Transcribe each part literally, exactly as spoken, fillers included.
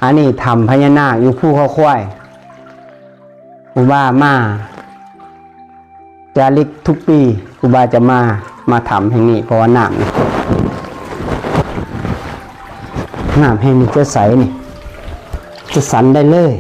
อันนี้ถ้ำพญานาคอยู่ภูเขาควาย ครูบามาจาริกทุกปี ครูบาจะมา มาถ้ำแห่งนี้ เพราะว่าน้ำนี่ น้ำแห่งนี้จะใสนี่ จะสันได้เลย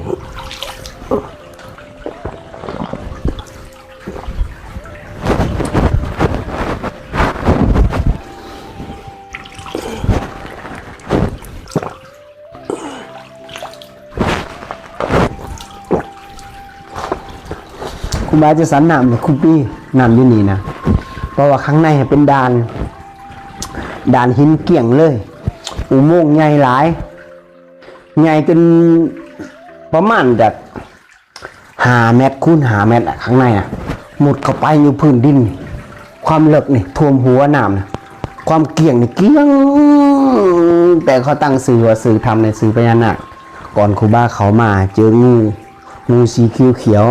ครูบาจะสันน้ำให้ครูปี น้ำอยู่นี่นะ เพราะว่าข้างในเป็นด่าน ด่านหินเกลี้ยงเลย อุโมงค์ใหญ่หลาย ใหญ่จนประมาณจากห้าเมตรคูณห้าเมตรอะ ข้างในอะ มุดเข้าไปอยู่พื้นดิน ความลึกนี่ท่วมหัวน้ำนะ ความเกลี้ยงนี่เกลี้ยง แต่เขาตั้งชื่อว่าชื่อถ้ำในชื่อพญานาค ก่อนครูบาเขามาเจองู งูสีเขียวเขียว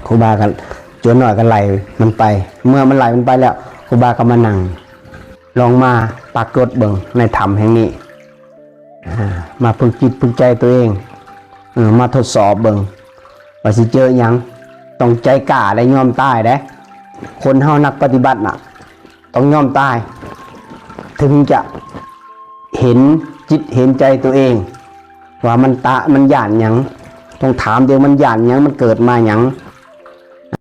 ครูบากันจวนหน่อยก็ไล่มันไป เมื่อมันไล่มันไปแล้ว ครูบาก็มานั่ง ลองมาปรากฏเบิ่งในถ้ำแห่งนี้ อ่า มาฝึกจิตฝึกใจตัวเอง เออ มาทดสอบเบิ่ง ว่าสิเจอหยัง ต้องใจกล้าและยอมตายเด้ คนเฮานักปฏิบัติน่ะ ต้องยอมตาย ถึงจะเห็นจิตเห็นใจตัวเอง ว่ามันตะ มันย้านหยัง ต้องถามตัวเอง มันย้านหยัง มันเกิดมาหยัง